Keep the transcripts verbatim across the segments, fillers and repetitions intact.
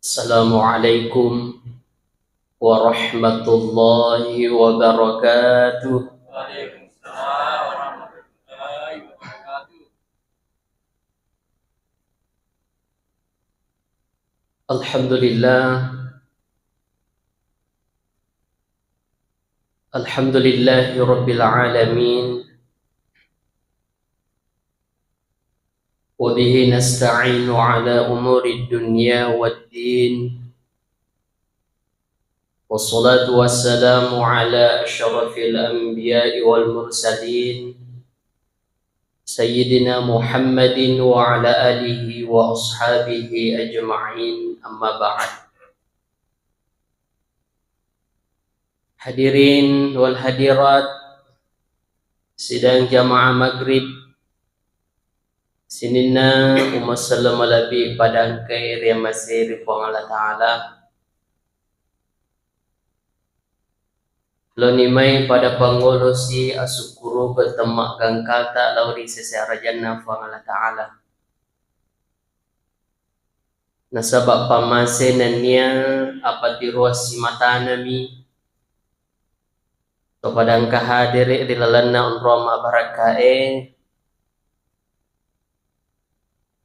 Assalamualaikum warahmatullahi wabarakatuh. Alhamdulillah. Alhamdulillahi rabbil alamin. Wa bihi nasta'inu ala umuri dunya waddin. Wassalatu wassalamu ala asyrafil anbiya'i wal mursalin, Sayyidina Muhammadin wa ala alihi wa ashabihi ajma'in, amma ba'd. Hadirin wal hadirat, sidang jamaah maghrib, sininna umma selleng malebbi pada engkae riamasei ri Puang Allah Ta'ala. Loni mai pada pangolosi asukkurukeng temmaggangkata lao ri sese arajanna Puang Allah Ta'ala. Nasaba pammase nennia apatiroang simatanami to pada engka hadere ri lalenna onrong mabbarakkae,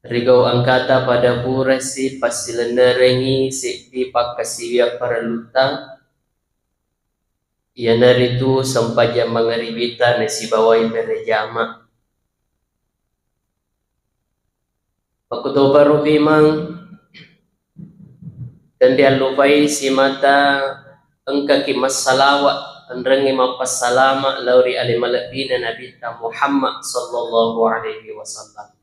rigau engkata pada purasi passilennerengi seddi pakkasiwiang parellutta, iyanaritu sempajang mangaribita nasibawai berejama. Makkutoparo memang tenriallupai simata engkaki massalawa, enrengngi mappassalama lao ri ale malebbina Nabitta Muhammad sallallahu alaihi wasallam.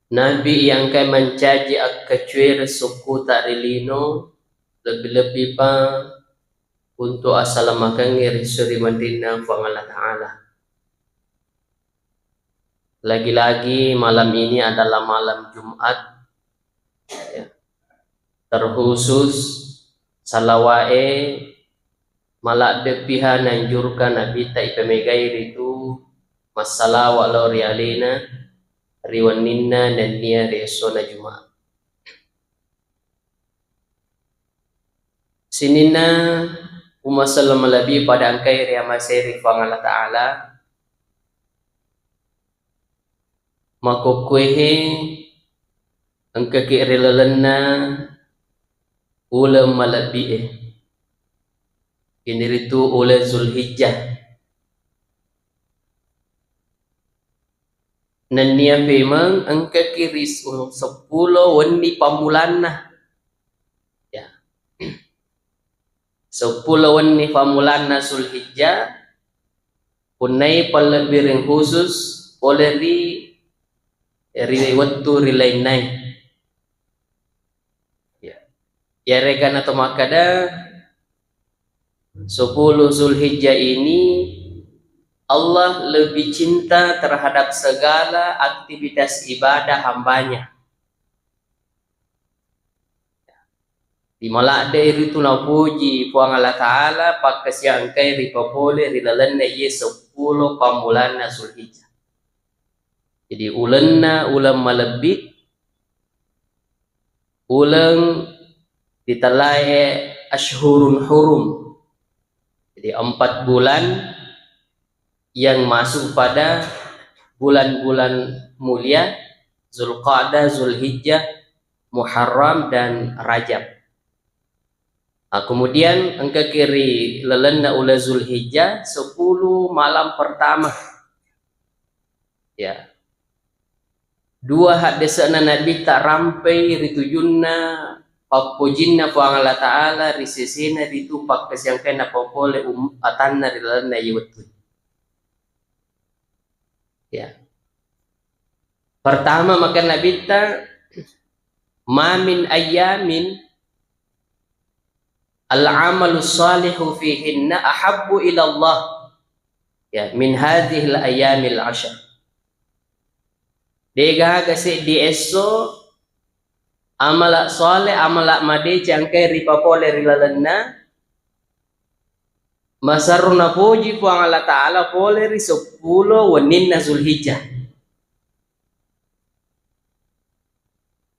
Nabi iya engkae mancaji akkacuere sukkuta ri lino, lebbi-lebbipa untuk assalamakengnge ri esso ri wenrinna Puang Allah Ta'ala. Lagi-lagi malam ini adalah malam Jumat, ya. Terkhusus salawae maladde piha nanjurkan Nabitta ipemegai ritu massalawa lao ri alena ri wenninna nennia ri essona Jumat. Sininna umma selleng malebbi pada engkae riamasei ri Puang Allah Ta'ala, makkukkuehe engkaki ri lalenna uleng malebbi'e, iniritu uleng Zulhijjah. Nennia memang engkaki ri seppulo wenni pammulanna. Ya. Seppulo wenni pammulanna Zulhijjah, punnai pallebbiring khusus pole ri, ri wettu ri lainnae. Ya. Iyaregana to makkeda, sepuluh Zulhijjah ini Allah lebih cinta terhadap segala aktivitas ibadah hambanya. Di maladde ritu napuji Puang Allah Ta'ala, pakkasiangkai ripapole ri lalenna iye seppulo pammulanna Zulhijjah. Jadi, ulenna uleng malebbi, uleng ditellai asyhurun hurum. Jadi, empat bulan yang masuk pada bulan-bulan mulia, Zulqa'dah, Zulhijjah, Muharram, dan Rajab. Nah, kemudian engkaki ri lalenna uleng Zulhijjah, sepuluh malam pertama. Ya. Dua haddese'na Nabitta rampei ri tujunna pappojinna Puang Allah Ta'ala ri sesena ritu pakkasiangkae napapole um-, atanna ri lalenna iye wettu. Ya. Pertama, makkeda Nabitta, "Ma min ayyamin al-amalu salihu fihinna ahabbu ila Allah, ya, min hadzihil ayyamil asyr." Degaga seddi esso amala saleh, amala madeceng engkae ripapole ri lalenna, maserro napoji Puang Allah Ta'ala pole ri seppulo wenninna Zulhijjah.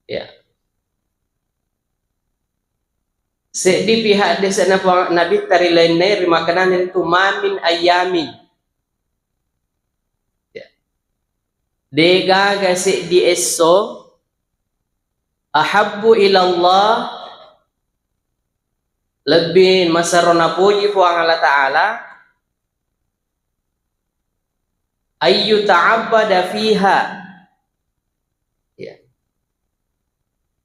Ya. Seddi pihak desa napa Nabi tari lainna ri makananeng tu mamin ayamin. Ya. Degaga seddi esso ahabbu ilallah, lebbi maserro napuji Puang Allah Ta'ala, ayyuta'abbada fiha, ya,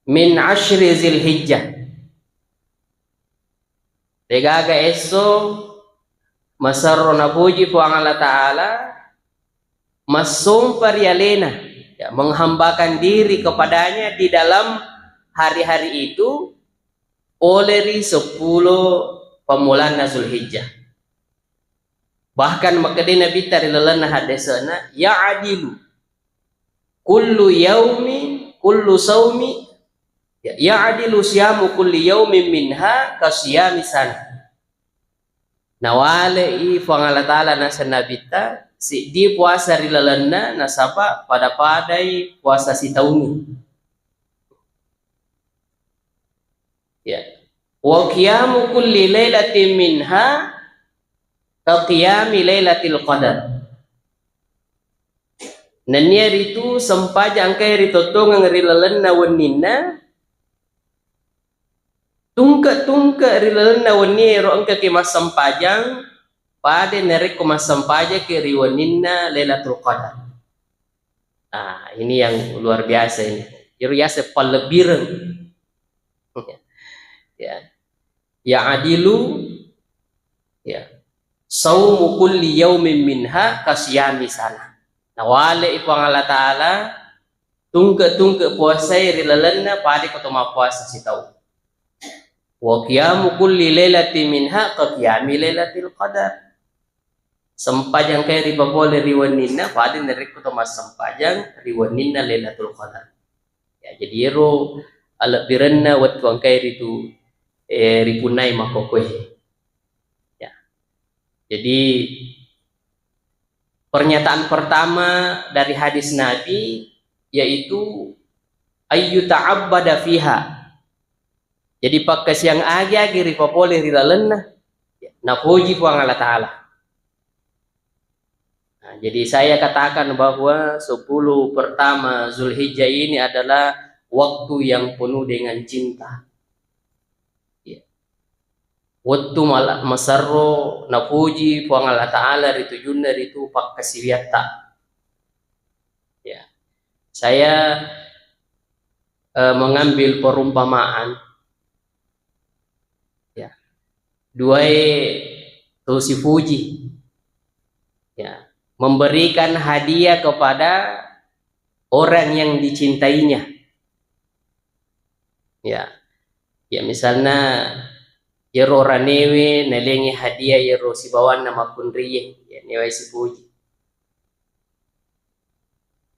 min ashri Zilhijjah. Degaga esso maserro napuji Puang Allah Ta'ala, massompa ri alena, ya, menghambakan diri kepadanya di dalam hari-hari itu, pole ri seppulo pammulanna Zulhijjah. Bahkan makkedai Nabitta ri lalenna haddese'na, ya'dilu kullu yaumi, kullu saumi, ya, ya'dilu siyamu kulli yaumin minha ka siyami sana. Nawale'i Puang Allah Ta'ala naseng Nabitta, siddi puasa ri lalenna, nasaba pada-padai puasa sitaungnge. Ya. Wa qiyamu kulli lailatin minha ka qiyami lailatil qadar. Nennia ritu sempajang engkae ritontongeng ri lalenna wenninna, tungke-tungke ri lalenna wennie ro engkaki massempajang, pada narekko massempajangki ri wenninna Lailatul Qadar. Ah, ini yang luar biasa ini. Iro yaseng pallebbireng. Ya. Ya adilu, ya, saumu kulli yaumin minha kasiyami sana. Nawale'i Puang Allah Ta'ala tungke-tungke puasae ri lalenna pada ko to mappuasa sitaung. Wa qiyamu kulli lailatin minha ka qiyami lailatil qadar. Sempajang engkae ripapole ri wenninna, pada narekko to massempajang ri wenninna Lailatul Qadar. Ya, jadi ero alebbirenna wettu engkae ritu, eh, ripunnai makkokkoe. Ya. Jadi pernyataan pertama dari hadis Nabi yaitu ayyuta'abbada fiha. Jadi pakkasiang agi-agi ripapole ri lalenna, napoji Puang Allah Ta'ala. Nah, jadi saya katakan bahwa sepuluh pertama Zulhijjah ini adalah waktu yang penuh dengan cinta. Ya. Wettu mala-, maserro napoji Puang Allah Ta'ala ri tujunna ritu pakkasiwiatta. Ya. Saya, eh, mengambil perumpamaan. Ya. Duae to sipuji. Ya. Memberikan hadiah kepada orang yang dicintainya. Ya. Ya, misalna iyaro oranewe nalengngi hadiah iyaro sibawanna makkunraie, ya, newae sipuji.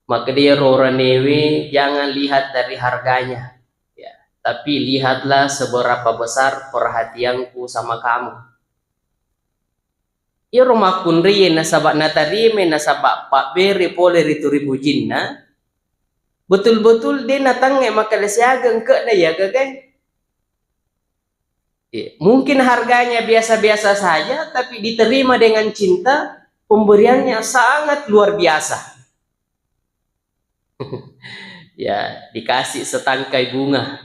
Makkeda iyaro oranewe, jangan lihat dari harganya, ya, tapi lihatlah seberapa besar perhatianku sama kamu. Iyaro makkunraie nasaba natarimai nasaba pabbere pole ritu ripujinna, betul-betul de natangnge makkeda siaga engke'na iya gagae. Iya, mungkin harganya biasa-biasa saja, tapi diterima dengan cinta, pemberiannya sangat luar biasa. Ya, dikasih setangkai bunga.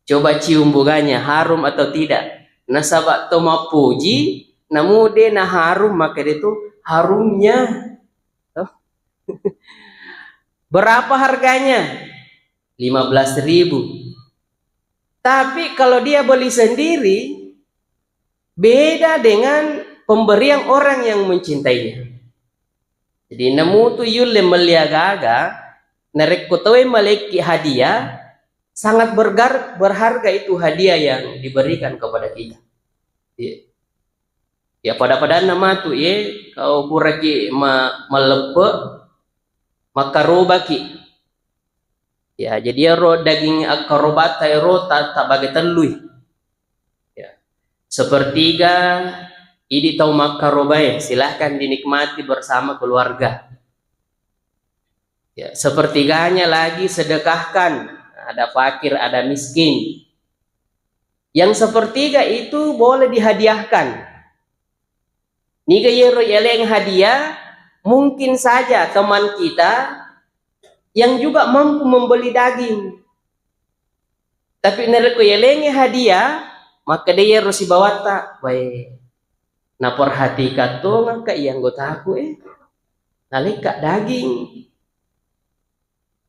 Coba cium bunganya, harum atau tidak? Nasaba to mappuji, namu de naharum, makkeda tu harumnya. Toh? Berapa harganya? Lima belas ribu. Tapi kalau dia beli sendiri, beda dengan pemberian orang yang mencintainya. Jadi, namu tu yulle melli aga-aga, narekko tauwe maleikki hadiah, sangat bergar-, berharga itu hadiah yang diberikan kepada kita. Iya. Ya, pada-padanna matu, ye, kau puraki ma-, malleppe, makkarobaki. Ya, jadi ero daging akkarobata ero ta-, tabage tellui. Ya. Sepertiga idi tau makkarobae, silahkan dinikmati bersama keluarga. Ya, sepertiganya lagi sedekahkan. Ada fakir, ada miskin. Yang sepertiga itu boleh dihadiahkan. Niga yero yaleng hadiah, mungkin saja teman kita yang juga mampu membeli daging. Tapi narekko yalengnge hadiah, makkeda yero sibawatta, "Wae, naperhatikan tongengka iya anggotaku, eh. Nalekka daging."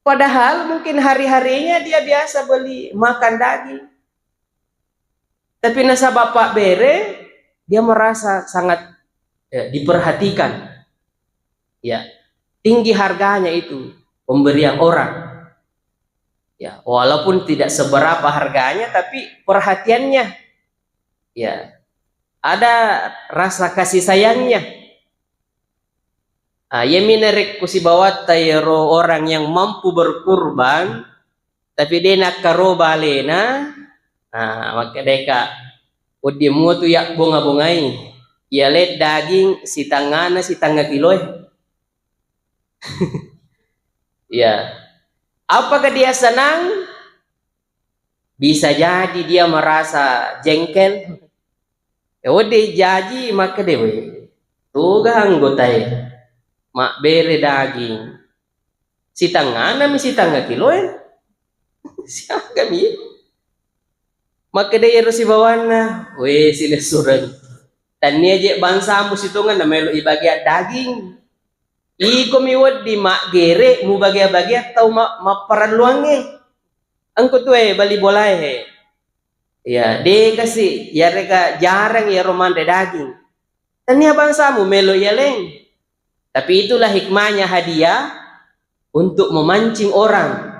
Padahal mungkin hari-harinya dia biasa beli makan daging. Tapi nasaba pabbere, dia merasa sangat, eh, diperhatikan. Ya, tinggi harganya itu pemberian orang. Ya, walaupun tidak seberapa harganya, tapi perhatiannya, ya, ada rasa kasih sayangnya. Ah, iyami narekko sibawatta iyaro orang yang mampu berkurban, tapi de nakkaroba alena, ah, makkedaka, wedding muatu yabbonga-bongai, yaleng daging sitangana sitangnga kiloe. Ya. Apakah dia senang? Bisa jadi dia merasa jengkel. Ya, wedding jaji makkeda, "We, toga anggotae mabbere daging sitangana mi sitangnga kiloe." Siagami. Makkeda iyaro sibawanna, "We, silessureng. Tania je bangsamu sitongeng namelo ibagia daging. Ikomi wedding maggere mubagia-bagia tau ma-, mapparelluangnge. Engko tue bali bolae he." Ya, de kasi, yarega jarang iyaro manre daging. Tania bangsamu melo yaleng. Tapi itulah hikmahnya hadiah untuk memancing orang.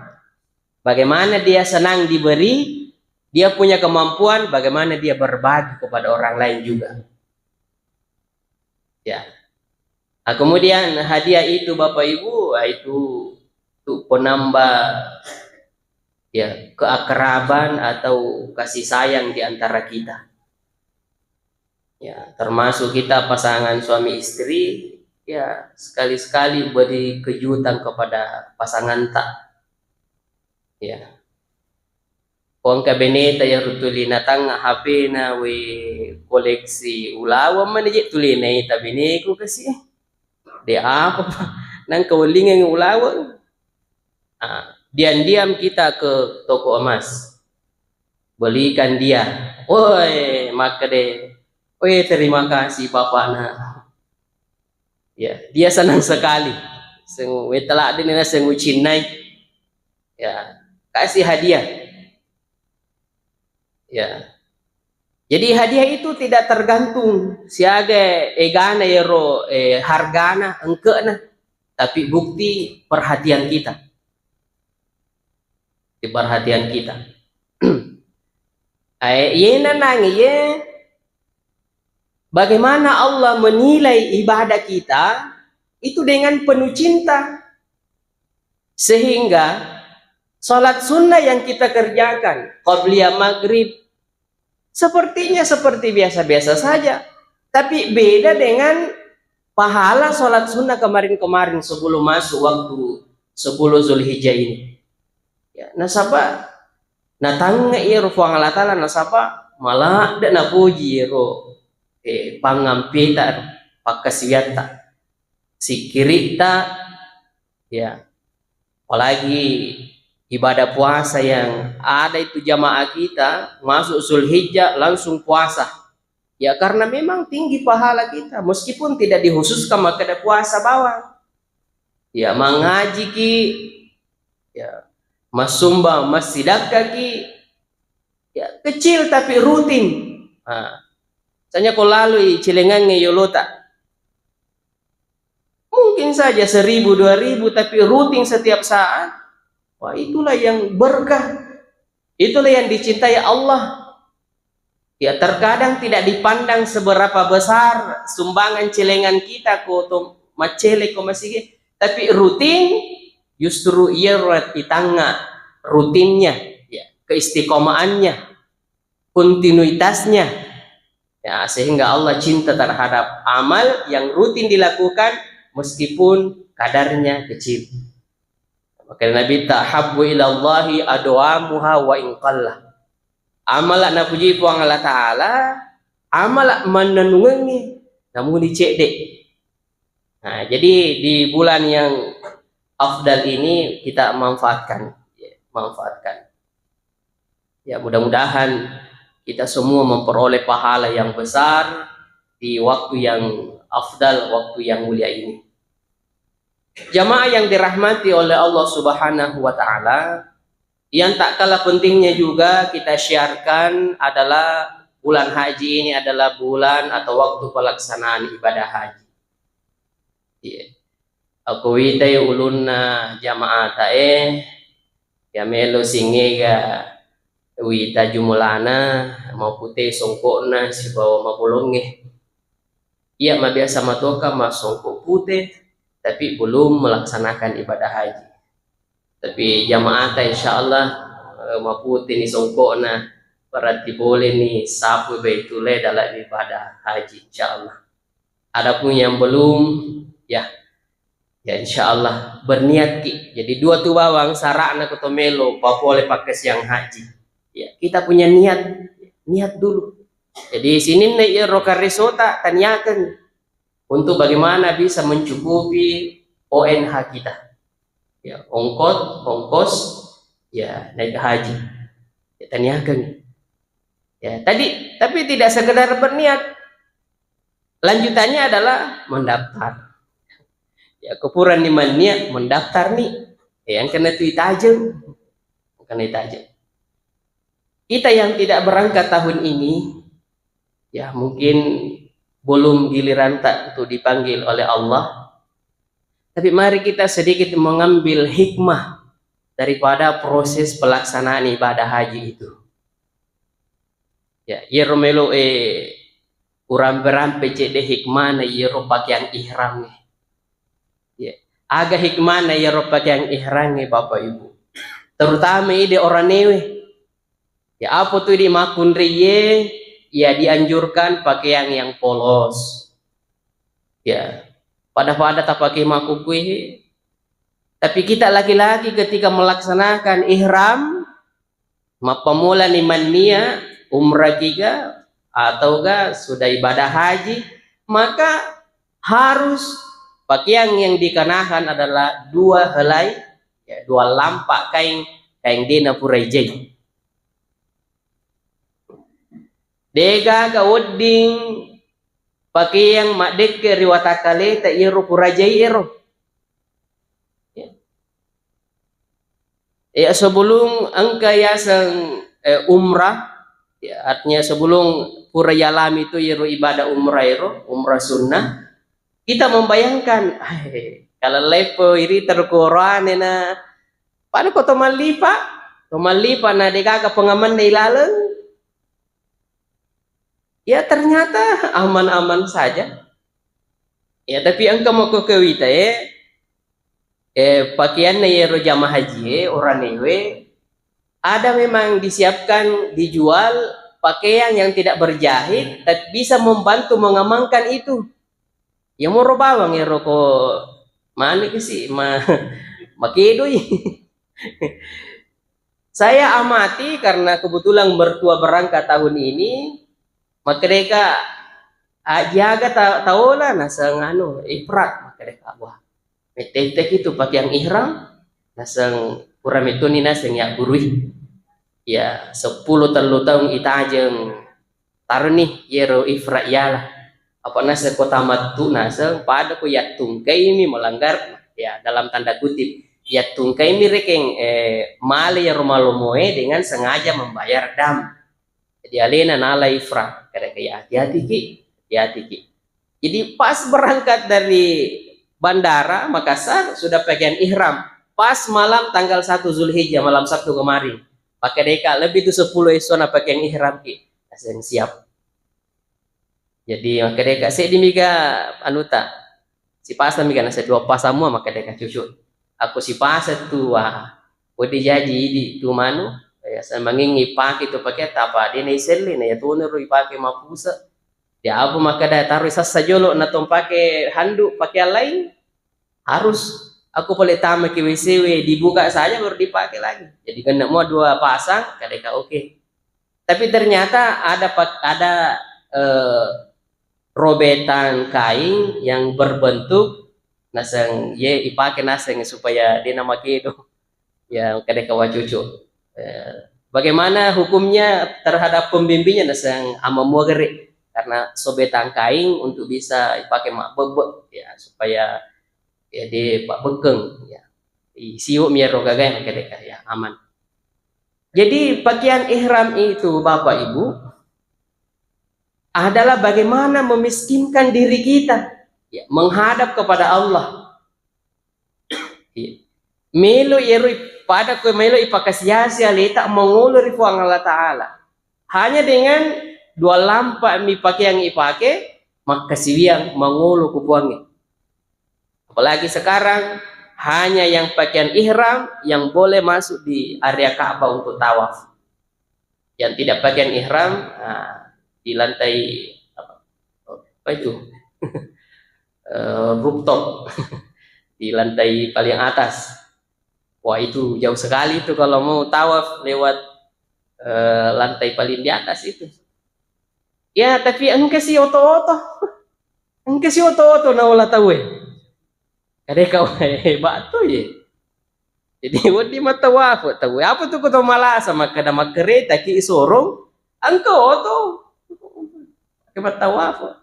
Bagaimana dia senang diberi, dia punya kemampuan, bagaimana dia berbagi kepada orang lain juga. Ya. Nah, kemudian hadiah itu, Bapak Ibu, ah, itu untuk penambah, ya, keakraban atau kasih sayang di antara kita. Ya, termasuk kita pasangan suami istri, ya, sekali-sekali beri kejutan kepada pasanganta. Ya. Ko engka beneta iyaro tuli natangnga H P-na, we, koleksi ulaweng mani je tuli naita beneku kasi. De apa pa. Nangka wellingengngi ulaweng. Ah, diam-diam kita ke toko emas. Belikan dia. Woi, makkeda, "Woi, terima kasih, Bapak, nak." Ya, dia senang sekali. Seng, wetala dene naseng ucinnai. Ya, kasih hadiah. Ya. Jadi hadiah itu tidak tergantung siaga egana ero, eh, hargana, engkena, tapi bukti perhatian kita. Di perhatian kita. Eh, yena nang ye, bagaimana Allah menilai ibadah kita itu dengan penuh cinta. Sehingga salat sunnah yang kita kerjakan, qabliyah maghrib, sepertinya seperti biasa-biasa saja. Tapi beda dengan pahala salat sunnah kemarin-kemarin sebelum masuk waktu sepuluh Zulhijjah ini. Ya, nasaba natangnga iyaro Puang Allah Ta'ala, nasaba maladde napoji iyaro, eh, pangampeta, pakkasiwiatta, sikkiritta, ya. Apalagi ibadah puasa yang ada itu jamaah kita, masuk Zulhijjah langsung puasa. Ya, karena memang tinggi pahala kita, meskipun tidak dikhususkan makkeda puasa bawang. Ya, mangajiki, ya, massumbang, massidakkaki, ya, kecil tapi rutin. Nah, misalnya ko lalui cilengangnge yolota, mungkin saja seribu, dua ribu, tapi rutin setiap saat, wah, itulah yang berkah. Itulah yang dicintai Allah. Ya, terkadang tidak dipandang seberapa besar sumbangan celengan kita ko to maccele ko masigi, tapi rutin justru iyaro itangnga rutinnya, ya, keistiqomahannya, kontinuitasnya. Ya, sehingga Allah cinta terhadap amal yang rutin dilakukan meskipun kadarnya kecil. Makanya Nabi, "Tahabbu ilallahi adwamuha wa in qalla." Amala napuji Puang Allah Ta'ala, amala mannennungengngi, namuni cedde. Nah, jadi di bulan yang afdal ini kita manfaatkan, ya, manfaatkan. Ya, mudah-mudahan kita semua memperoleh pahala yang besar di waktu yang afdal, waktu yang mulia ini. Jamaah yang dirahmati oleh Allah Subhanahu wa Ta'ala, yang tak kalah pentingnya juga kita syiarkan adalah bulan haji ini adalah bulan atau waktu pelaksanaan ibadah haji. Iya. Akko witai ulunna jamaata e, ya melo singega wita jumulana, mapute songkokna sibawa mabolongnge. Iya mabiasa matoka masongkok pute, tapi belum melaksanakan ibadah haji. Tapi jamaata insyaallah, eh, mapute ni songkokna, berarti boleh ni sapu Baitullah dalam ibadah haji insyaallah. Adapun yang belum, ya, ya insyaallah berniat ki. Jadi dua tu bawang sarana ko to melo papole pakkasiang haji. Ya, kita punya niat, niat dulu. Jadi sininna iyaro karesota taniakan untuk bagaimana bisa mencukupi O N H kita. Ya, ongkot, ongkos, ya naik haji. Ya, taniakan. Ya, tadi, tapi tidak sekedar berniat. Lanjutannya adalah mendaftar. Ya, ko purani manniat, mendaftar ni. Ya, yang kena tu itajeng. Yang kena itajeng. Kita yang tidak berangkat tahun ini, ya mungkin belum giliranta untuk dipanggil oleh Allah. Tapi mari kita sedikit mengambil hikmah daripada proses pelaksanaan ibadah haji itu. Ya, iyaro melo, eh, urampe-rampe cedde hikmana iyaro pakeang ihram. Ya. Aga hikmana iyaro pakeang ihram, Bapak Ibu? Terutama ide oranewe. Ya, apa tu idi makkunraiye, ya dianjurkan pakaian yang polos. Ya, pada-pada tapake makkukkuehe. Tapi kita laki-laki ketika melaksanakan ihram, mappamulani mannia umrah kiga atauga sudah ibadah haji, maka harus pakaian yang dikenakan adalah dua helai, ya, dua lampa kain, kain dena pura ijai. Degaga wedding pakeang maddekke ri watakkaleta iyaro purajai ero. Ya. Ya, sebelum engka yaseng, eh, umrah, ya, artinya sebelum pura yalami tu iyaro ibadah umrah ero, umrah sunnah, kita membayangkan, "Eh, kalau lepo iri terkorane na, pada ko to mallipa, to mallipa na degaga pengamanna ilaleng." Ya, ternyata aman-aman saja. Ya, tapi engka mako kewita, eh, eh, pakaianna iyaro jamaah haji, eh, oranewe, ada memang disiapkan, dijual pakaian yang tidak berjahit, tapi bisa membantu mengamankan itu. Ya, moro bawang ero ko maniki si, ma-, makedoi. Saya amati karena kebetulan mertua berangkat tahun ini, makkedaka, "Ajaga ta-, taola naseng anu, ifrat," makkedaka, "Wah, mette-mette itu pakaian ihram, naseng pura mettoni naseng ya gurui." Ya, seppulo tellu taung itajeng taroni iyaro ifrat yala. Apa naseng ko tamattu naseng, pada ko yattungkaimi melanggar, ya, dalam tanda kutip, yattungkaimi rekeng, eh, male iyaro malomoe dengan sengaja membayar dam. Jadi alena nala ifrat, kada kaya hati-hati ki, hati-hati ki. Jadi pas berangkat dari bandara Makassar sudah pakaian ihram. Pas malam tanggal satu Zulhijjah, malam Sabtu kemarin, makkedaka lebih tu seppulo esona pakaian ihram ki. Naseng siap. Jadi makkedaka seddi miga anuta, sipasang miga, naseng dua pasang mua, makkedaka cucu. Akko sipasang tu, wah, wedding jaji idi tu manu, ya, semangingi pake tu pakeang tapa de na iselle, na iya tonaro ipake mappuse. Ya, apa makkeda taroi sassa jolo na tong pake handuk, pakeang lain, harus. Aku pole tama ke W C W, dibuka saja baru dipakai lagi. Jadi kena mua dua pasang, kadeka oke. Tapi ternyata ada pak-, ada, eh, robetan kain yang berbentuk naseng ye ipake naseng supaya de namakedo. Ya, kadeka wacucu. Eh, bagaimana hukumnya terhadap pembimbingnya naseng amamua gere? Karena sobetan kain untuk bisa ipake mabbebbe, ya, supaya ya de pabbekkeng, ya. Isiu mi ero gaga yang kadeka, ya, aman. Jadi pakaian ihram itu, Bapak Ibu, adalah bagaimana memiskinkan diri kita, ya, menghadap kepada Allah. Iya. Melo iyaro pada ko melo ipakasiasi aleta mangolo ri Puang Allah Ta'ala. Hanya dengan dua lampa mi pakeang ipake, makkasiwiang mangolo ku Puangnge. Apalagi sekarang hanya yang pakaian ihram yang boleh masuk di area Ka'bah untuk tawaf. Yang tidak pakaian ihram, nah, di lantai apa, apa itu? Eh, rooftop. Di lantai paling atas. Wah, itu jauh sekali itu kalau mau tawaf lewat, eh, lantai paling di atas itu. Ya, tapi engka si oto-oto. Engka si oto-oto naola tauwe. Kadeka wae batu ye. Jadi wedding mattawaf tauwe. Apa tu ko to malasa makkeda makkereta ki isorong, engka oto. Ke mattawaf.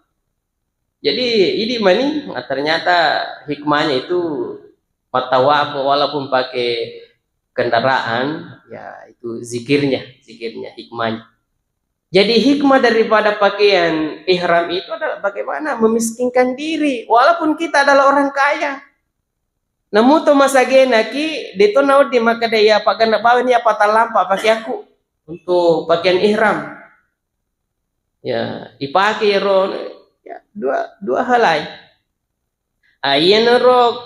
Jadi idi mani, nah, ternyata hikmahnya itu mattawaf walaupun pakai kendaraan, ya itu zikirnya, zikirnya, hikmahnya. Jadi hikmah daripada pakaian ihram itu adalah bagaimana memiskinkan diri, walaupun kita adalah orang kaya. Namu to masagena ki, de to nawedding makkeda, "Ya, pagana bawa ni apa talampa pakai aku untuk pakaian ihram." Ya, ipake ro, ya, dua, dua halai. Ah, iyanaro,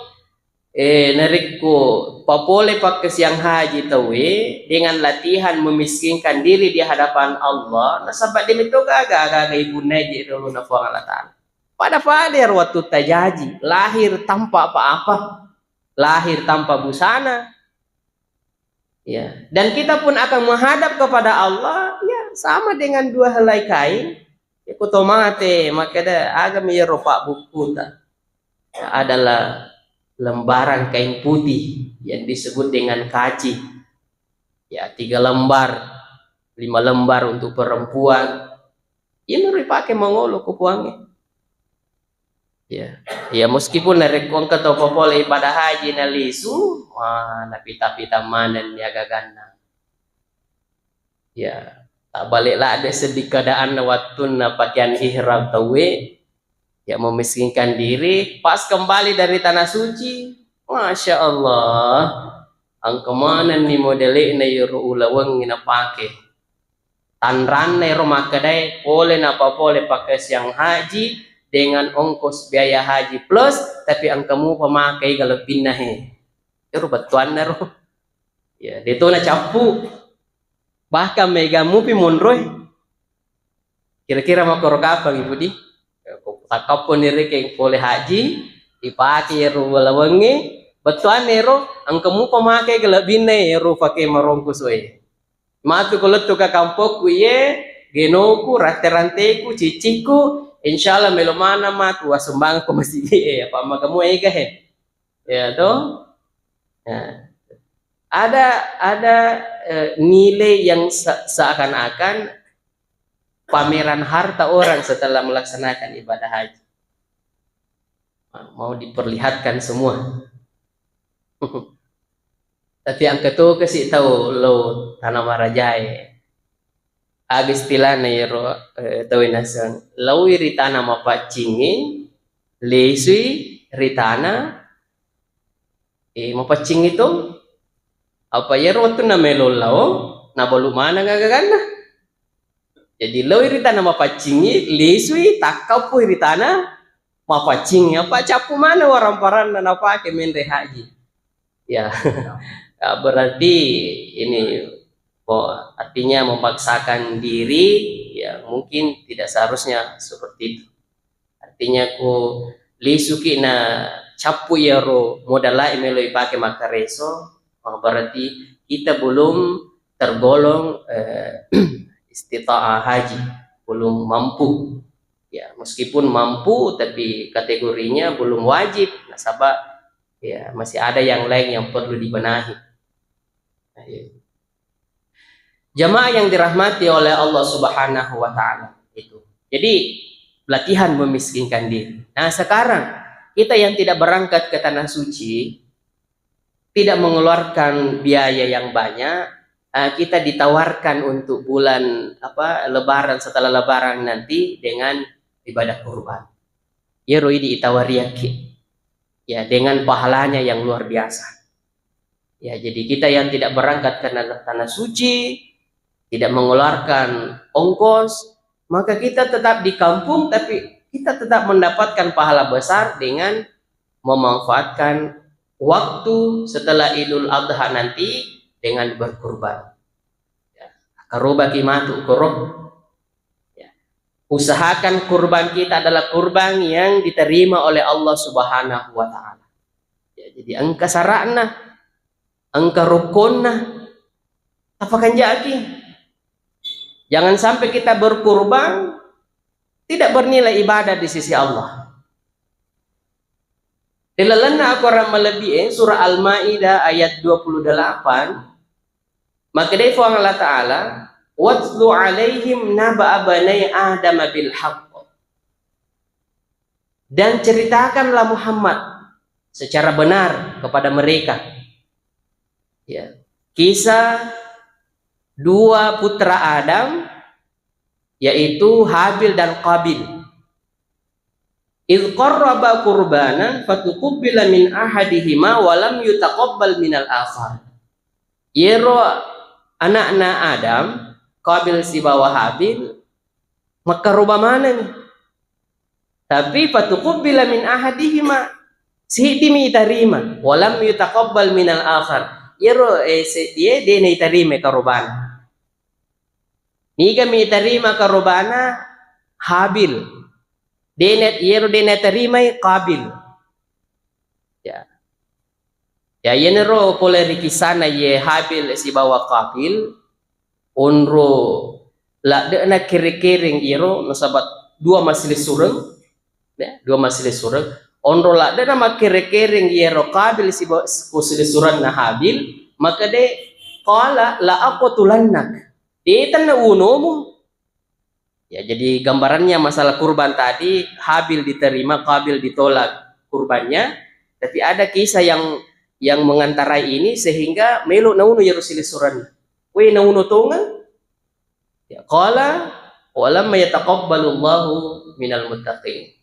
eh, narekko papole pakkasiang haji tauwe dengan latihan memiskinkan diri di hadapan Allah, nasaba de metto gaga, aga-aga ibunnai di ri ulunna Puang Allah Ta'ala. Pada-pada ero wattu tajaji, lahir tanpa apa-apa, lahir tanpa busana. Ya, dan kita pun akan menghadap kepada Allah, ya, sama dengan dua helai kain. Ya, ku to mate, makkeda, agami ero pabbukkuta. Ya, adalah lembaran kain putih yang disebut dengan kaci. Ya, tiga lembar, lima lembar untuk perempuan. Ini ripake mangolo ku Puangnge. Ya. Ya, meskipun narekko engka to papole ibadah haji nalisu, wah, napita-pita manenni agaganna. Ya, tabbale ladde seddi keadaanna wattunna pakaian ihram tauwe, ya, memiskinkan diri, pas kembali dari tanah suci, Masya Allah, engka manenni modele'na iyaro ulawengnge napake. Tanranna ero makkedae pole napapole pakkasiang haji dengan ongkos biaya haji plus, tapi engka mupa makai galebbinna he. Ero bettuanna ro. Ya, de to nacappu. Bahkan mega mupi monroe. Kira-kira makkoro kapang ibu di? Takkapponi rekeng pole haji, ipake ero ulawengnge, bettuanna ero engka mupa makai galebbinna ero pake marongkosoe. Matu ko lettu ka kampokku iye, genoku, rante-ranteku, ciccikku, insyaallah melo maneng matu wassumbangko masigi e, apa maga mua ega he. Ya to? Nah, ada, ada, eh, nilai yang se-, seakan-akan pameran harta orang setelah melaksanakan ibadah haji. Mau diperlihatkan semua. Tapi engka to kasi tau lo tana marajae. Aga istilahna iyaro, eh, tauwe naseng, laoi ri tana mapaccingnge, lesui ri tana, eh, mapaccingnge to. Apa iyaro wettunna melo lao, nabalu maneng agaganna. Jadi laoi ri tana mapaccingnge, lesui, takkappoi ri tana mapaccingnge. Apa cappu maneng waramparanna napake menre haji. Ya. Ya, berarti ini, oh, artinya memaksakan diri, ya, mungkin tidak seharusnya seperti itu. Artinya, ku lisuki na cappu iyaro modalae melo ipake makkareso, oh, berarti kita belum tergolong, eh, istita'ah haji, belum mampu. Ya, meskipun mampu, tapi kategorinya belum wajib, nasaba, ya, masih ada yang lain yang perlu dibenahi. Nah, iya. Jamaah yang dirahmati oleh Allah Subhanahu wa Ta'ala itu. Jadi, latihan memiskinkan diri. Nah, sekarang kita yang tidak berangkat ke Tanah Suci, tidak mengeluarkan biaya yang banyak, eh, kita ditawarkan untuk bulan, apa, Lebaran, setelah Lebaran nanti dengan ibadah kurban. Iyaro idi itawariakki, ya, dengan pahalanya yang luar biasa. Ya, jadi kita yang tidak berangkat ke tanah, tanah suci, tidak mengeluarkan ongkos, maka kita tetap di kampung, tapi kita tetap mendapatkan pahala besar dengan memanfaatkan waktu setelah Idul Adha nanti dengan berkurban. Ya, karobaki matu koro. Ya. Usahakan kurban kita adalah kurban yang diterima oleh Allah Subhanahu wa Ta'ala. Ya, jadi engka sara'na, engka rukunna, tapakanjaki. Jangan sampai kita berkurban tidak bernilai ibadah di sisi Allah. Ri lalenna akorang malebbi'e, surah Al-Maidah ayat dua puluh delapan, makkedai Fuang Allah Ta'ala, "Watlu alaihim naba'a banai Adam bil haqq." Dan ceritakanlah Muhammad secara benar kepada mereka. Ya. Kisah dua putra Adam, yaitu Habil dan Qabil. "Idz qarraba qurbanan fatuqubbila min ahadihima wa lam yutaqabbal minal akhar." Yero anakna Adam, Qabil sibawa Habil, makkaroba maneng. Tapi fatuqubbila min ahadihima, siddimi itarima, wa lam yutaqabbal minal akhar. Yero, eh, seddie de naitarima karobana. Niga mi itarima karobana Habil. Dena, yero de natarimai Qabil. Ya. Ya, yenaro pole ri kisana ye Habil sibawa Qabil, onro ladde'na kere-kereng iyero, nasaba dua masilessureng, ya, dua masilessureng. Onro ladde'na makkere-kereng iyero Qabil sibawa ku silessurenna Habil, makkede, "Qala la aqtulannak." De tenna unomu. Ya, jadi gambarannya masalah kurban tadi, Habil diterima, Qabil ditolak kurbannya. Tapi ada kisah yang, yang mengantarai ini sehingga melo nauno yero silessurenna. We nauno tongeng? Ya, qala, "Wa lamma yataqabbalullahu minal muttaqin."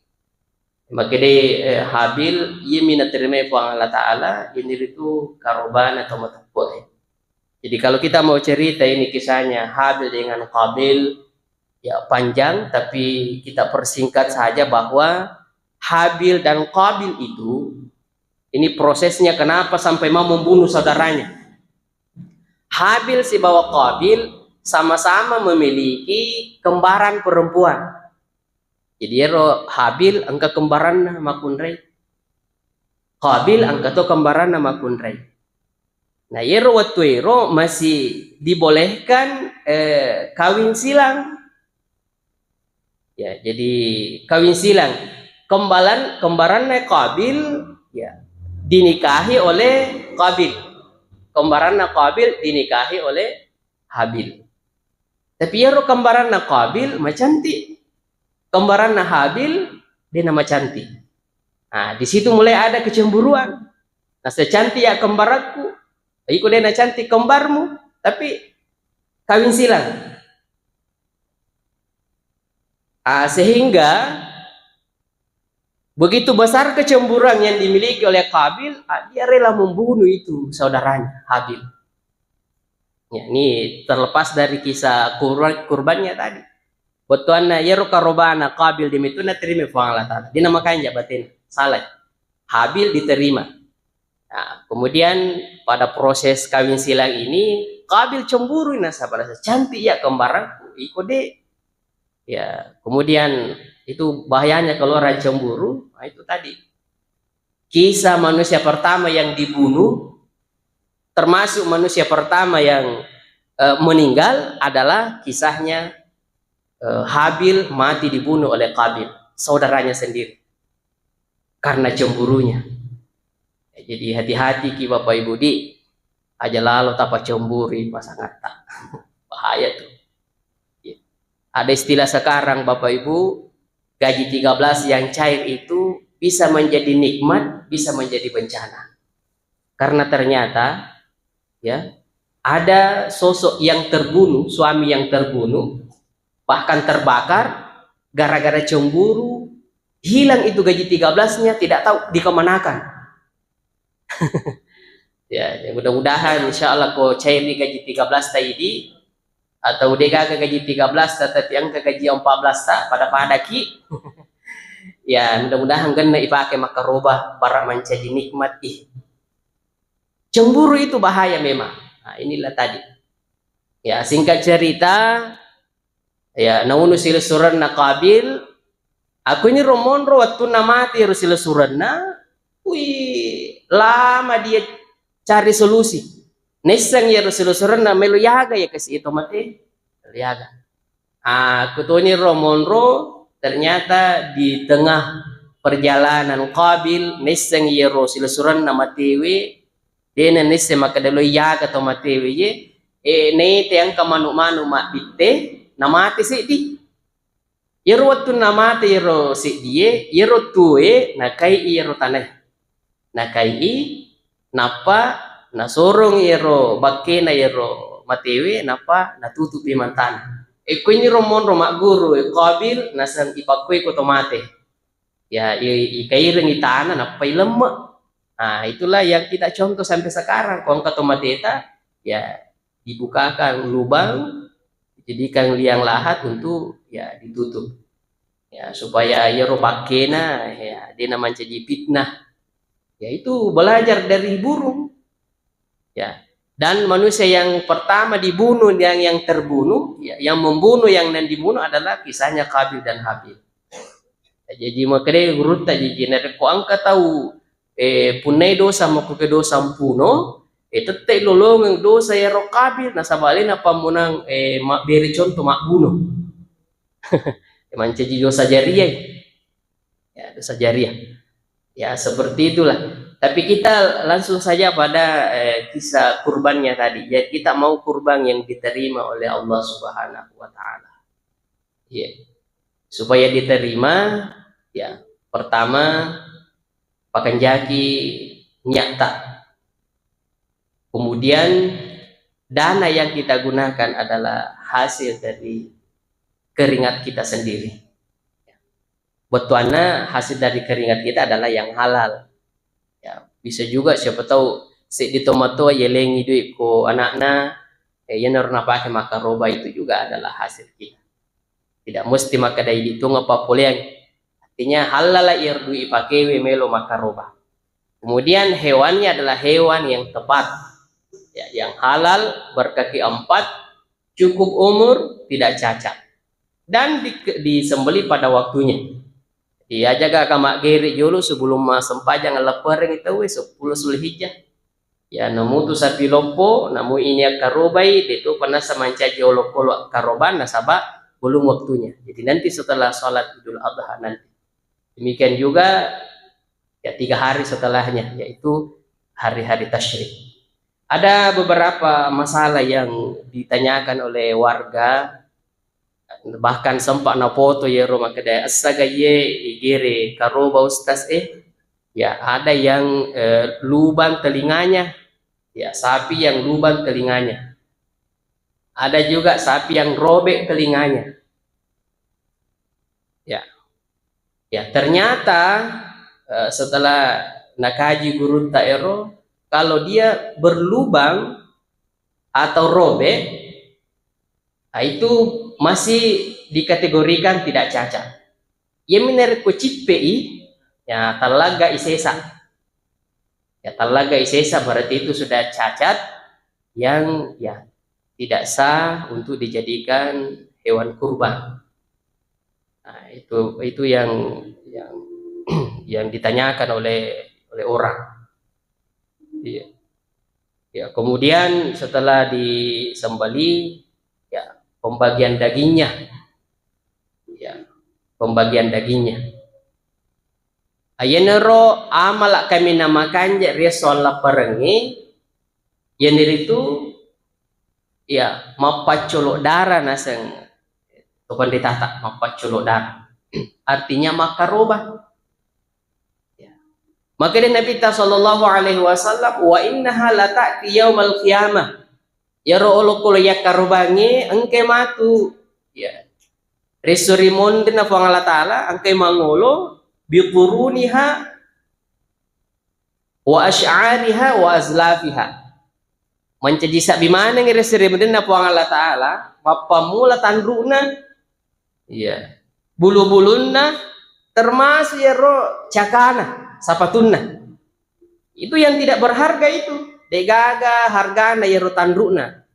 Makkede, eh, Habil, iyemi naterimai Puang Allah Ta'ala, ini ritu karobana tau mateppe'e. Jadi kalau kita mau cerita ini kisahnya Habil dengan Qabil, ya panjang, tapi kita persingkat saja bahwa Habil dan Qabil itu, ini prosesnya kenapa sampai mau membunuh saudaranya. Habil sibawa Qabil sama-sama memiliki kembaran perempuan. Jadi ero Habil engka kembaranna makkunrai. Qabil engka to kembaranna makkunrai. Nah, ero wettu ero masih dibolehkan, eh, kawin silang. Ya, jadi kawin silang. Kembalan-, kembaranna Qabil, ya, dinikahi oleh Qabil. Kembaranna Qabil dinikahi oleh Habil. Tapi ero kembaranna Qabil macantik. Kembaranna Habil de namacantik. Nah, di situ mulai ada kecemburuan. Nah, secantik ya kembarakku, iko de nacantik kembarmu, tapi kawin silang. Ah, sehingga begitu besar kecemburuan yang dimiliki oleh Qabil, ah, dia rela membunuh itu saudaranya, Habil. Ya, ini terlepas dari kisah kurban, kurbannya tadi. Bettuanna, yero karobana Qabil demitu naterima Puang Allah Ta'ala. Dina makanja batena. Salah. Habil diterima. Nah, kemudian pada proses kawin silang ini, Qabil cemburu, nasaba rasa cantik ya kembaranku, iko de. Ya, kemudian Itu bahayanya kalau orang cemburu, nah, itu tadi. Kisah manusia pertama yang dibunuh, termasuk manusia pertama yang, eh, meninggal adalah kisahnya, eh, Habil mati dibunuh oleh Qabil, saudaranya sendiri, karena cemburunya. Jadi hati-hati ki Bapak Ibu di, aja lalo tapacemburi pasangatta. Bahaya tuh. Ya. Ada istilah sekarang Bapak Ibu, gaji tiga belas yang cair itu bisa menjadi nikmat, bisa menjadi bencana. Karena ternyata, ya, ada sosok yang terbunuh, suami yang terbunuh, bahkan terbakar gara-gara cemburu, hilang itu gaji tiga belasnya, tidak tahu dikemanakan. Ya, ya, mudah-mudahan insya Allah ko cair di gaji tiga belas ta idi, atau de gaga gaji tiga belas ta, tapi engka gaji empat belas ta, pada-pada ki. Ya, mudah-mudahan genna ipake makkaroba, bara mancaji nikmat ih. Cemburu itu bahaya memang. Nah, inilah tadi. Ya, singkat cerita, ya, naunu silessurenna Qabil, aku ini romonro wattunna mati ero silessurenna, wih, lama dia cari solusi. Nessang ero silessurenna melo yaga ya kasi itu mate. Melo yaga. Ah, kutoni ro monro, ternyata di tengah perjalanan Qabil, nesseng iyaro silessurenna matewe, dena nesseng makkeda lo iyaga to matewe ye, e, nete engka manu-manu mabbitte, namate seddi. Iyaro wettunna mate iyaro seddie, iyaro tuoe nakai iyaro tanae. Nakai'i, nappa nasorong iyaro bakkena iyaro matewe, nappa natutupi mantana. E, ko iniro monro magguru, e, Qabil, naseng ipakkoi ko to mate. Ya, i-, ikairengi tana, nappa ilemme. Nah, itulah yang kita contoh sampai sekarang. Ko engka to mateta, ya, dibukakan lubang, dijadikan liang lahat untuk, ya, ditutup. Ya, supaya iyaro bakkena, ya, dena mancaji fitnah. Ya, itu belajar dari burung. Ya. Dan manusia yang pertama dibunuh, yang, yang terbunuh, ya, yang membunuh, yang, yang dibunuh adalah kisahnya Qabil dan Habil. Ya, jadi makkeda gurutta, jadi narekko engka tau, eh, punnai dosa, makkuke dosa mpuno, eh, tette lolongeng dosa iyaro Qabil, nasaba alena pammunang, eh, mabbere contoh mabbunuh. Mancaji dosa jariah. Ya, dosa jariah. Ya, seperti itulah. Tapi kita langsung saja pada, eh, kisah kurbannya tadi. Ya, kita mau kurban yang diterima oleh Allah Subhanahu wa Ta'ala. Ya. Supaya diterima, ya, pertama, pakanjaki niatta. Kemudian, dana yang kita gunakan adalah hasil dari keringat kita sendiri. Bettuanna hasil dari keringat kita adalah yang halal. Ya, bisa juga siapa tahu seddi tomatoa yelengi duit ko anakna, eh, iyanaro napake makkaroba itu juga adalah hasil kita. Tidak mesti makkeda idi tu ngapappoleang. Artinya halala iyaro duit ipakewe melo makkaroba. Kemudian hewannya adalah hewan yang tepat. Ya, yang halal, berkaki empat, cukup umur, tidak cacat. Dan di-, disembelih pada waktunya. Iya, jaga ka maggere jolo sebelum massempajang leppereng itu, weh, sepuluh Zulhijjah. Ya, namutu sapi loppo, namu ini akkarobai, de tu pernah mancaji olokolo akkaroban, nasaba belum waktunya. Jadi nanti setelah sholat Idul Adha nanti. Demikian juga, ya, tiga hari setelahnya, yaitu hari-hari tasyrik. Ada beberapa masalah yang ditanyakan oleh warga, bahkan sempat napoto yero makkeda, "Essaga ye igere karoba, Ustaz, eh?" Ya, ada yang, eh, lubang telinganya. Ya, sapi yang lubang telinganya. Ada juga sapi yang robek telinganya. Ya. Ya, ternyata, eh, setelah nakaji gurutta ero, kalau dia berlubang atau robek, ah, itu masih dikategorikan tidak cacat. Iyami narekko cippei, ya, tallagga isesa. Ya, tallagga isesa berarti itu sudah cacat yang, ya, tidak sah untuk dijadikan hewan kurban. Nah, itu itu yang yang yang ditanyakan oleh oleh orang. Iya. Ya, kemudian setelah disembelih, ya, pembagian dagingnya. Ya, pembagian dagingnya. Ayenaro amala kami namakanja ri esso allapparengnge, yeniritu, ya, mappaccolo dara naseng to panritata, mappaccolo dara. Artinya makkaroba. Ya. Makkedai Nabitta sallallahu alaihi wasallam, "Wa innaha lata'ti yaumal qiyamah." Iyaro olokolo yakkarobangnge engkai matu. Ya. Resso ri monrinna Puang Allah Ta'ala engkai mangolo biquruniha wa asy'ariha wa azlafiha. Mancaji sabbi maneng resso ri monrinna Puang Allah Ta'ala, mappammula tanru'na, iya, bulu-bulunna, termasuk iyaro cakana, sapatunna. Itu yang tidak berharga itu. Degaga hargana iyaro tanru'na.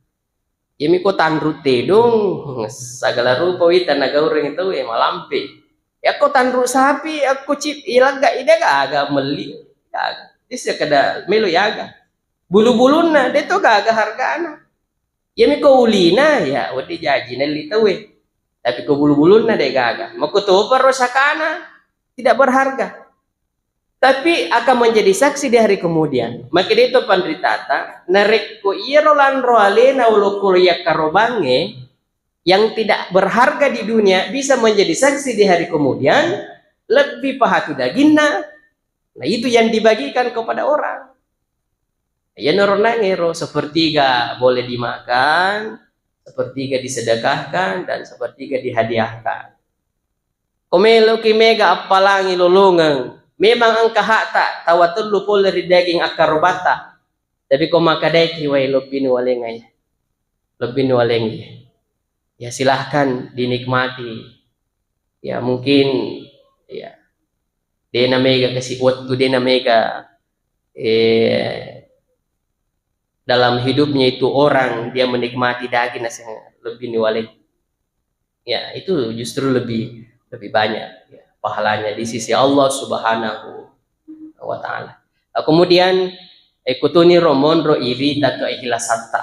Iyami ko tanru tedong, segala rupa wita nagaureng tau, eh, malampe. Yakko tanru sapi, yakko cip, ilagga ide gaga melli. Gaga. Dissa kada melo yaga. Bulu-bulunna, de to gaga hargana. Iyami ko ulina, ya, wedding jaji nelli tauwe. Tapi ko bulu-bulunna de gaga. Mako topa ro sakana, tidak berharga. Tapi akan menjadi saksi di hari kemudian. Makkeda to panritata, narekko iyaro lanro alena olokolo yakkarobangnge yang tidak berharga di dunia bisa menjadi saksi di hari kemudian, lebbi pahatu daginna. Nah, itu yang dibagikan kepada orang. Iyanaro nangero, sepertiga boleh dimakan, sepertiga disedekahkan, dan sepertiga dihadiahkan. Ko meloki mega appalangi lolongeng, memang engka hakta tawwa tellu pole ri daging akkarobata. Tapi ko makkedaiki, wai, lebbini walengngi, lebbini walengngi. Ya, silahkan dinikmati. Ya, mungkin, ya, dena mega kasi wettu, dena mega, eh, dalam hidupnya itu orang dia menikmati daging naseng lebbini waleng. Ya, itu justru lebih, lebih banyak, ya, pahalanya di sisi Allah Subhanahu wa Ta'ala. Nah, kemudian, eh, kutuni ro monro irita keikhlasatta.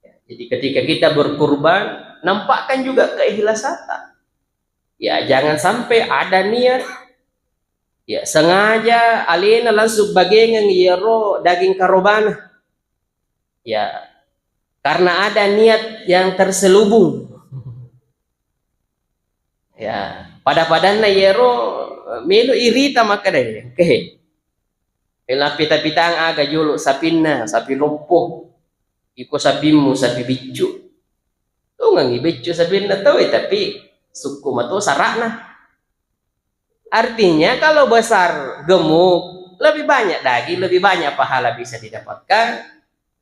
Ya, jadi ketika kita berkurban, nampakkan juga keikhlasatta. Ya, jangan sampai ada niat, ya, sengaja alena langsung bagengeng iyaro daging karobana. Ya, karena ada niat yang terselubung. Ya, pada-padanna iyaro melo irita makkeda, "Kehe. Melo pita-pitang aga jolo sapinna, sapi loppo. Iko sapimmu, sapi biccu." Tongengi beccu sapinna tauwe, tapi sukku mato sara'na. Artinya, kalau besar gemuk, lebih banyak daging, lebih banyak pahala bisa didapatkan,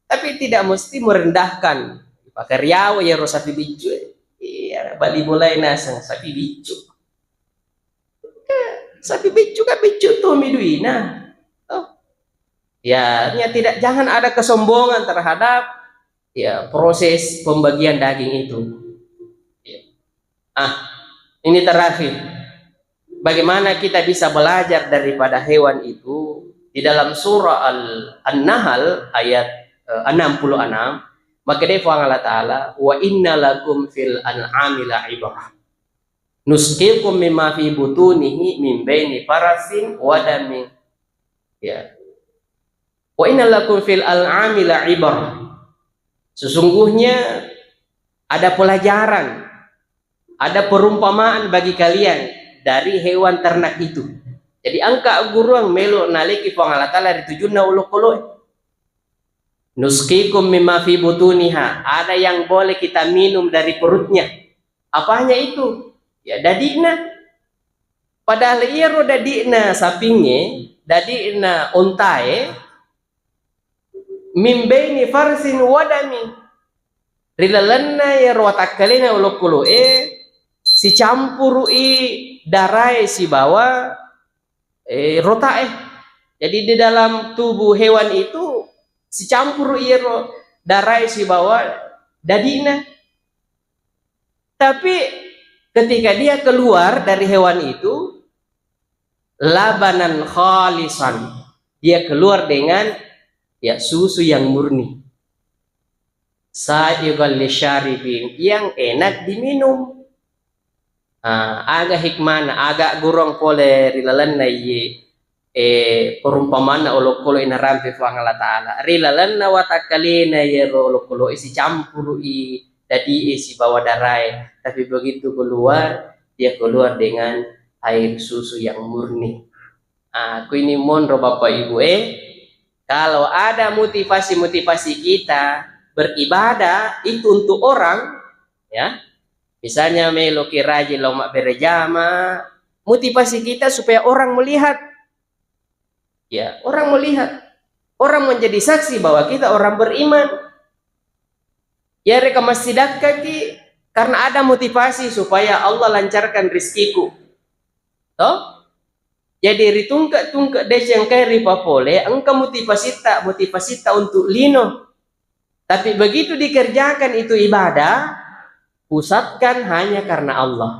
tapi tidak mesti merendahkan. Pakariawa iyaro sapi biccu, eh. Iya, bali mulai naseng sapi biccu. Sapi biccu kan biccu tu miduina. Oh. Ya, artinya tidak, jangan ada kesombongan terhadap, ya, proses pembagian daging itu. Ya. Ah, ini terakhir. Bagaimana kita bisa belajar daripada hewan itu? Di dalam surah Al-, An-Nahl ayat, eh, enam puluh enam, makkeda Puang Allah Ta'ala, "Wa inna lakum fil an'ami la ibrah. Nusqikum mimma fi butunihi min baini farasin wa damin." Ya. "Wa inna lakum fil an'ami la ibrah." Sesungguhnya ada pelajaran, ada perumpamaan bagi kalian dari hewan ternak itu. Jadi, engka gurung melo naleki Puang Allah Ta'ala ri tujunna olokoloe. "Nusqikum mimma fi butuniha." Ada yang boleh kita minum dari perutnya. Apanya itu? Ya, dadi'na. Padahal iyaro dadi'na sapingnge, dadi'na ontae, "Min baini farsin wa dami." Ri lalenna iyaro watakkalena olokoloe, sicampuru'i darae sibawa, eh, rotae. Jadi, di dalam tubuh hewan itu sicampuru iyaro darae sibawa dadi'na. Tapi Ketika dia keluar dari hewan itu, labanan khalisan, dia keluar dengan, ya, susu yang murni. Sa'igan lisyaribin, yang enak diminum. Ah, aga hikmana, aga gurung pole ri lalenna iye, eh, perumpamanna olokolo inarampe Puang Allah Ta'ala. Ri lalenna watakkalena yero olokolo e sicampuru'i dadi e sibawa darae. Tapi begitu keluar, dia keluar dengan air susu yang murni. Ah, ku ini monro Bapak Ibu, eh, kalau ada motivasi-motivasi kita beribadah itu untuk orang, ya, misalnya meloki rajin lao mabbere jama, motivasi kita supaya orang melihat. Ya, orang melihat. Orang menjadi saksi bahwa kita orang beriman. Yareka massidakkaki karena ada motivasi supaya Allah lancarkan rizkiku. Toh? Jadi ritungke-tungke deceng kai ripapole, engka motivasitta, motivasitta untuk lino. Tapi begitu dikerjakan itu ibadah, pusatkan hanya karena Allah.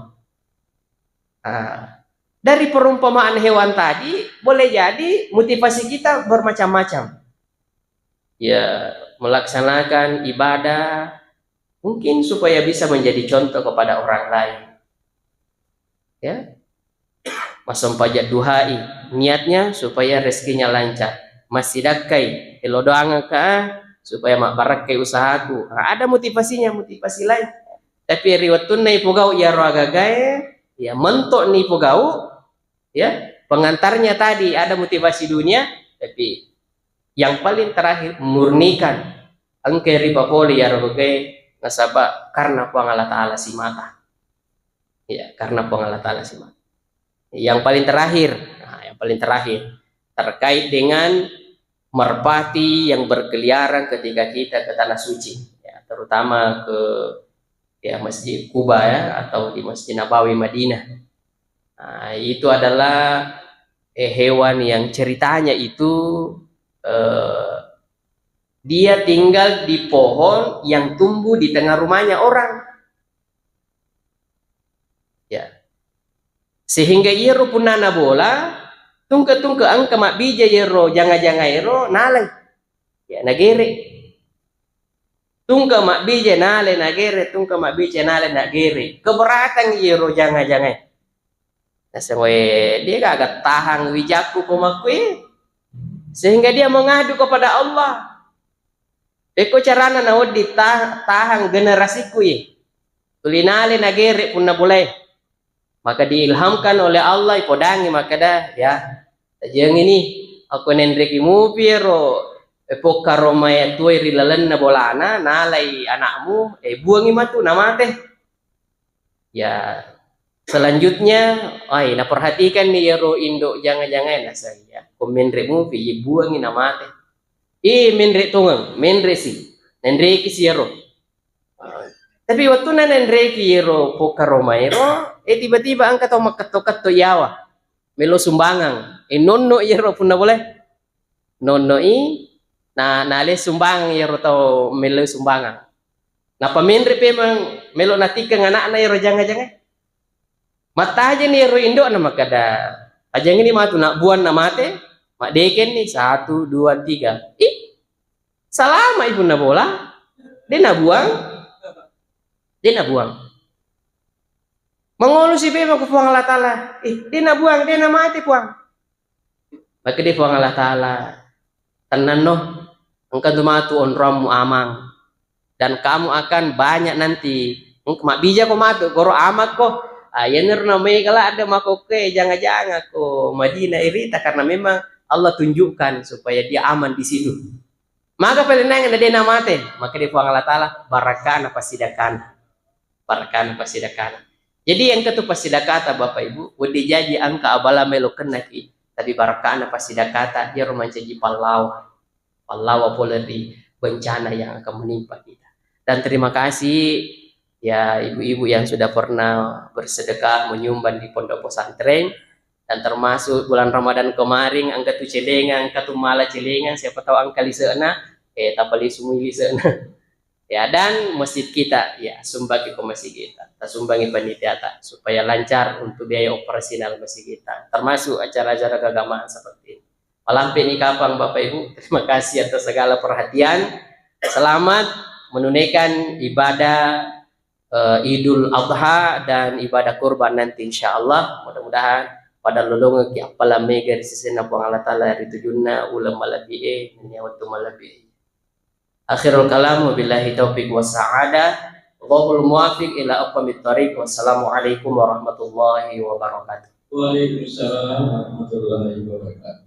Ah, dari perumpamaan hewan tadi, boleh jadi motivasi kita bermacam-macam. Ya, melaksanakan ibadah mungkin supaya bisa menjadi contoh kepada orang lain. Ya. Massempajang duhai, niatnya supaya rezekinya lancar. Massidakkai, elo doangekka supaya mabbarakkai usahaku. Nah, ada motivasinya, motivasi lain. Tapi ri wettunna ipogau iyaro agagae, ya, mentokni ipogau, ya, pengantarnya tadi ada motivasi dunia, tapi yang paling terakhir murnikan engka ripapole iyaro agagae nasaba karena Puang Allah Ta'ala simata. Ya, karena Puang Allah Ta'ala simata. Yang paling terakhir, nah, yang paling terakhir terkait dengan merpati yang berkeliaran ketika kita ke tanah suci, ya, terutama ke, ya, Masjid Kuba, ya, atau di Masjid Nabawi Madinah. Nah, itu adalah, eh, hewan yang ceritanya itu, eh, dia tinggal di pohon yang tumbuh di tengah rumahnya orang. Ya. Sehingga iyaro punnana bola, tungke-tungke engka mabbija iyaro janga-janga ero nalai. Ya, nagere. Tungke mabbija nalai nagere, tungke mabbija nalai nagere. Keberatan iyaro janga-jangae. Naseng, "We, de gaga tahang wijakku ko makkue." Sehingga dia mengadu kepada Allah. Pekko carana nawedding ta-, tahang generasiku ye. Tuli nale nagere punna bolae. Maka diilhamkan oleh Allah, ipodangi makkeda, "Ya, tajengi ni, akko nenreki mupi ero, eh, pokka romae tuai ri lalenna bolana, nalai anakmu, eh, buangi matu, namate." Ya, selanjutnya, ai, naperhatikan ni ero indo janga-jangae, naseng, ya, ko menre mupi, ibuangi namate. Ih, menre tongeng, menre si. Nenreki si ero. Tapi wettunna nenreki ero pokka romae ro, eh, tiba-tiba engka tau makketto-ketto yawa. Melo sumbangang. Eh, nonno iyaro punna boleh. Nonnoi, na, nale sumbangang iyaro tau melo sumbangang. Nappa menre pemang melo natikkeng anakna iyaro janga-jangae. Mattajani iyaro indo'na makkeda, "Tajengini matu, nak buang namate." Maddekenni, satu, dua, tiga. Ih, salama ipunna bola. De nabuang. De nabuang. Mangolo si bema ku Puang Allah Ta'ala. Ih, de nabuang, de namate, Puang. Makkeda Puang Allah Ta'ala, "Tennanno, engka tu matu onroammu amang. Dan kamu akan banyak nanti. Engka mabbijako matu, goro amakko." Ah, iyanaro namega ladde makkokkoe janga-janga ko Madinah irita, karena memang Allah tunjukkan supaya dia aman di situ. Maga palennaeng na de namate, makkeda Puang Allah Ta'ala, "Barakana passidakkana." Barakana passidakkana. Jadi engka tu passidakkata, Bapak Ibu, wedding jaji engka abala melo kennaki, tapi barakana passidakkata, iyaro mancaji pallawa. Pallawa pole ri bencana yang akan menimpa kita. Dan terima kasih, ya, ibu-ibu yang sudah pernah bersedekah menyumbang di pondok pesantren. Dan termasuk bulan Ramadan kemarin, engka tu celengang, engka tu mala celengang, siapa tahu engka lise'na, eh, tapalisumui lise'na. Ya, dan masjid kita, ya, sumbangki ke masjid kita. Tasumbangi panitia ta supaya lancar untuk biaya operasional masjid kita, termasuk acara-acara keagamaan seperti ini. Malampe ni kapang, Bapak Ibu. Terima kasih atas segala perhatian. Selamat menunaikan ibadah eh, Idul Adha dan ibadah kurban nanti, insya Allah. Mudah-mudahan pada lolongeng ki appalang mega ri sesena Puang Allah Ta'ala ri tujunna uleng malebbi e, nennia wettu malebbi e. Akhirul kalam, wabillahi taufiq wa sa'adah. Wallahul muwafiq ila aqwamit thariq. Wassalamualaikum warahmatullahi wabarakatuh. Waalaikumsalam warahmatullahi wabarakatuh.